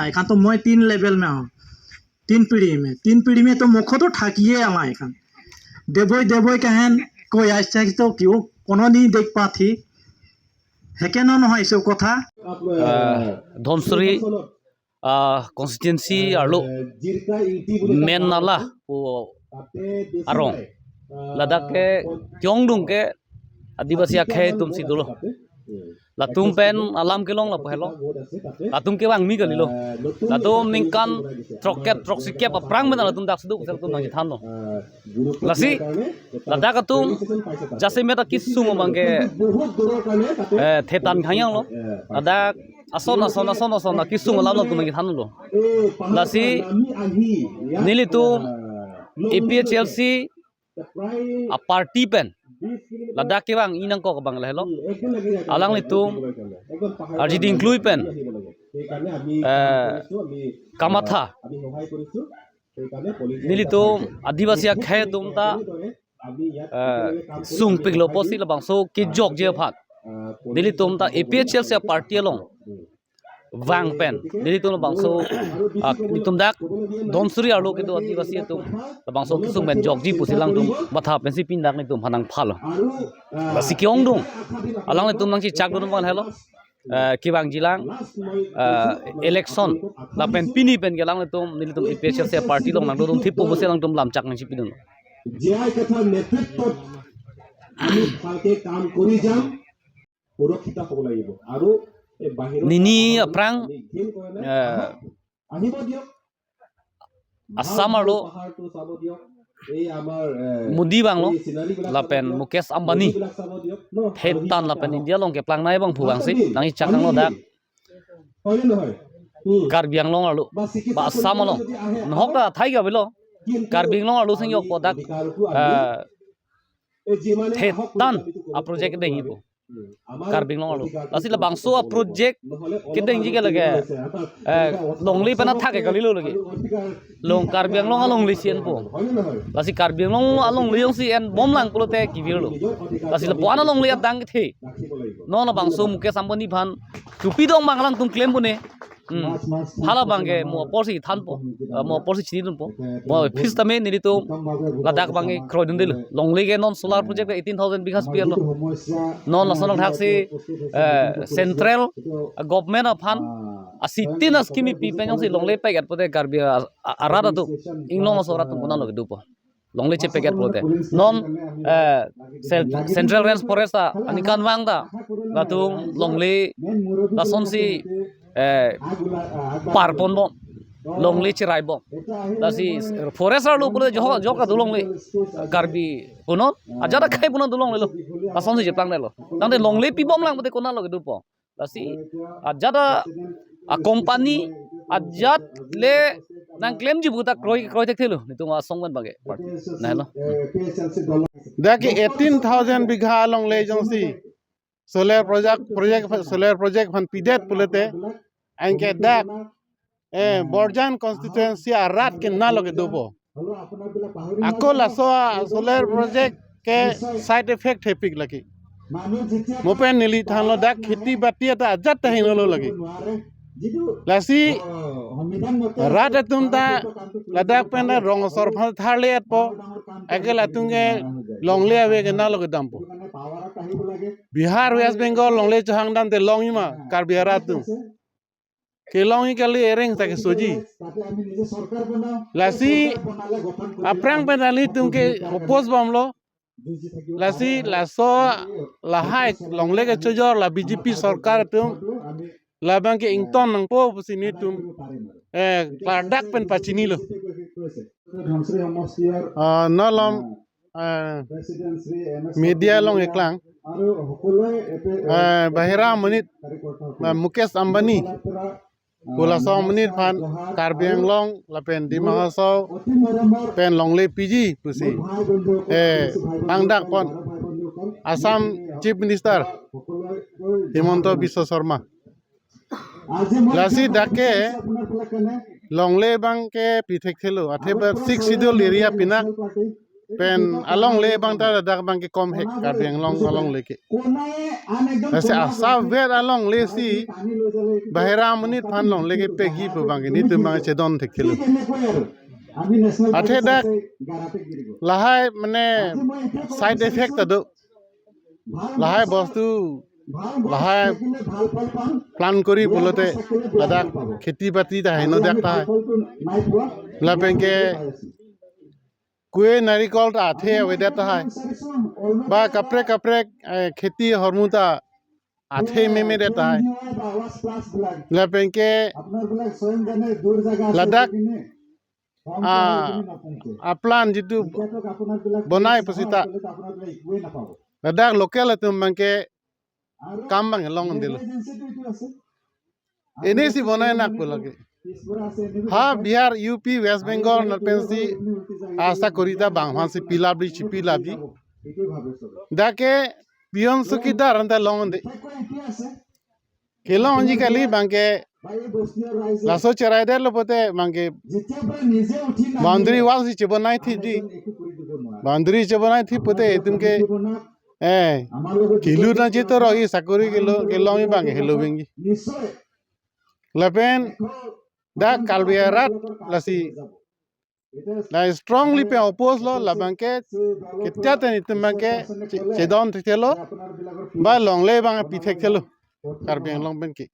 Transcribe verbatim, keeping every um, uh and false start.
এখান তো মই তিন লেভেল মে হ তিন পিঁড়ি মে তিন পিঁড়ি মে তো মুখ তো থাকিয়ে আমার এখান দেবই দেবই কাহেন কই আসছে তো কেউ কোনো দিন দেখ পাথি হেকে ন নহয় সব কথা। আহ, ধনসুৰী, আহ, কনষ্টিটুৱেঞ্চি আৰু মেন নালা ও arong ladak ke kyong dung ke Adivasi akhei atum si dolo. Latum pen alam kelong lapu helo. Latum kevang mi kalilo. Latum ningkan throkkep throksikep aphrang pen latum dak seduk sel tum nangji thanlo. Lasi ladak atum jasemet akesung abang ke, eh, thetan khangyang lo. Ladak ason ason ason ason akesung alam latum nangji thanlo. Lasi nelitum A P H L C a party pen ladak kevang inang kok abang lahelo. Alanglitum arjiding klui pen, eh, kamatha nelitum Adivasi akhei atum ta, eh, sungpiklo pusi labangso kejokji aphan nelitum ta A P H L C a party along vang pen nelitum labangso, ah, nelitum dak Dhonsiri arlo kedo Adivasi atum labangso kesung pen jokji pusi alangtum matha pensi pini dak nelitum hanang phalo. Lasi ke-ong dung alanglitum nangchechak dun abang lahelo. Eh, kevangjilang, eh, election lapen pini pen ke alanglitum nelitum A P H L C party along nangdodun thippo pusi alangtum lamchak nangchipidun. জীয়াই কথাৰ নেতৃত্বত আমি ভালকে কাম কৰি যাম, সুৰক্ষিত হ'ব লাগিব। আৰু এই বাহিৰৰ Nini aphrang, আমি ঘিণ কৰে নে? Eh, আহিব দিয়ক। Assam arlo পাহাৰটো চাব দিয়ক। এই আমাৰ, এ, Modi vanglo, এই চিনাৰীবিলাক চাব lapen দিয়ক। Mukesh Ambani, নদীবিলাক চাব দিয়ক। ন? Thetan lapen India along keplang nai abang phu vangsi nangchechak nanglo dak. হয়নে নহয়? উম। Karbi Anglong arlo, ba Assam along, যদি আহে, nahok ta thai ke avelo, কিন্তু Karbi Anglong arlo sing jokpo dak, অধিকাৰটো আমি, eh, এই যিমানে আহক, Thetan আমি এইটো কৰিব a-project dengji po. Karbi Anglong arlo. Lasi labangso a-project kedengji ke lake, eh, longle pen athak ke kalilo lake. Long Karbi Anglong alongle si enpo. Lasi Karbi Anglong alongle jongsi enbomlang pulote kevirlo. Lasi lapu-an alongle adang kethe. Non labangso Mukesh Ambani aphan chupi dong abang alangtum claim pone. Hmm. Hala abang ke mo apor si thanpo, ah, mo apor si chinidunpo. Mo phis tame nelitum ladak abang ke kroidundelo. Longle ke non solar project eighteen thousand bighas pi arlo. Non lason thaksi, eh, central, ah, government aphan, ah, sitin a-scheme pi pen jongsi longle packet pote Karbi a-, a-, arat atum, inglong aso arat atum konatlo kedopo. Longle che-packet pulote. Non, eh, cel-, Central Range Forest ta aningkanvang ta latum longle lasonsi, eh, parponbom, longle cheraibom. Lasi forest arlo pulote jok jok ta do longle. Karbi punon, ajat akhei punon do longlelo. Lasonsi cheplangnelo. Tangte longle pibomlang pote konatlo kedopo. Lasi ajat a, a-company ajat le nangclaimji pu ta kroi kroi thekthelo nelitum asong pen abang ke party. Nahelo. Dak ke eighteen thousand bigha longle jongsi solar project, project, solar project aphan pidet pulote, anke dak, eh, Borjan constituency arat konatlo kedopo. Ako laso a-solar project ke side effect hepik lake. Mo pen neli thanlo dak kheti bati ta ajat ta hinolo lake. Lasi rat atum ta ladak pen rong asor aphan tharle-etpo. Ake latum ke longle ave konatlo kedampo. Bihar, West Bengal longle chohang damte longji ma Karbi arat atum? Kelongji kali, ereng ta kesoji. Lasi aphrang pen nanglitum ke oppose bomlo. Lasi laso lahai longle kechojor la B J P sorkar atum labang ke ington nangpo pusi nelitum, eh, klardak pen pachinilo. Ah, non malom, eh, media along eklang, eh, bahira amonit, eh, Mukesh Ambani pu laso amonit aphan Karbi Anglong lapen Dima Hasao pen longle piji pusi, eh, pangdakpon Assam Chief Minister Himanta Biswa Sarma. Lasi dak ke longle abang ke pi thekthelo, athe ba Sixth Schedule area pinak pen alongle abang ta ladak abang ke kom hek Karbi Anglong alongle ke. Lasi asap vet alongle si bahira amonit aphan longle ke pegi pu abang ke netum abang chedon thekthelo. Athe dak lahai mane side effect ta do. Lahai bostu lahai plant kori pulote ladak kheti bati ta heno dak tahai. Lapen ke kue narikol ta athe avedet tahai. Ba kaprek kaprek, eh, kheti ahormu ta athe memedet tahai. Lapen ke ladak, ah, a-plant jitu bonai pusita ladak local atum abang ke kam abang long dilo. Ini si bonai nak pu lake. Ha Bihar, U P, West Bengal nat pensi asakori ta bang aphansi pilabri chipilabri. Dak ke peon chowkidar anta longde. Kelongji kali abang ke laso cheraidetlo pote abang ke boundary wall si chebonai thi di. Boundary chebonai thi pote itum ke, eh, kilu na chitoro i sakori kelo kelong abang ke helo abang ke. Lapen dak Karbi arat lasi la strongly pen oppose lo, labang ke ketia ten itum abang ke che-, chedon thekthelo, ba longle abang pi thekthelo Karbi Anglong pen ke.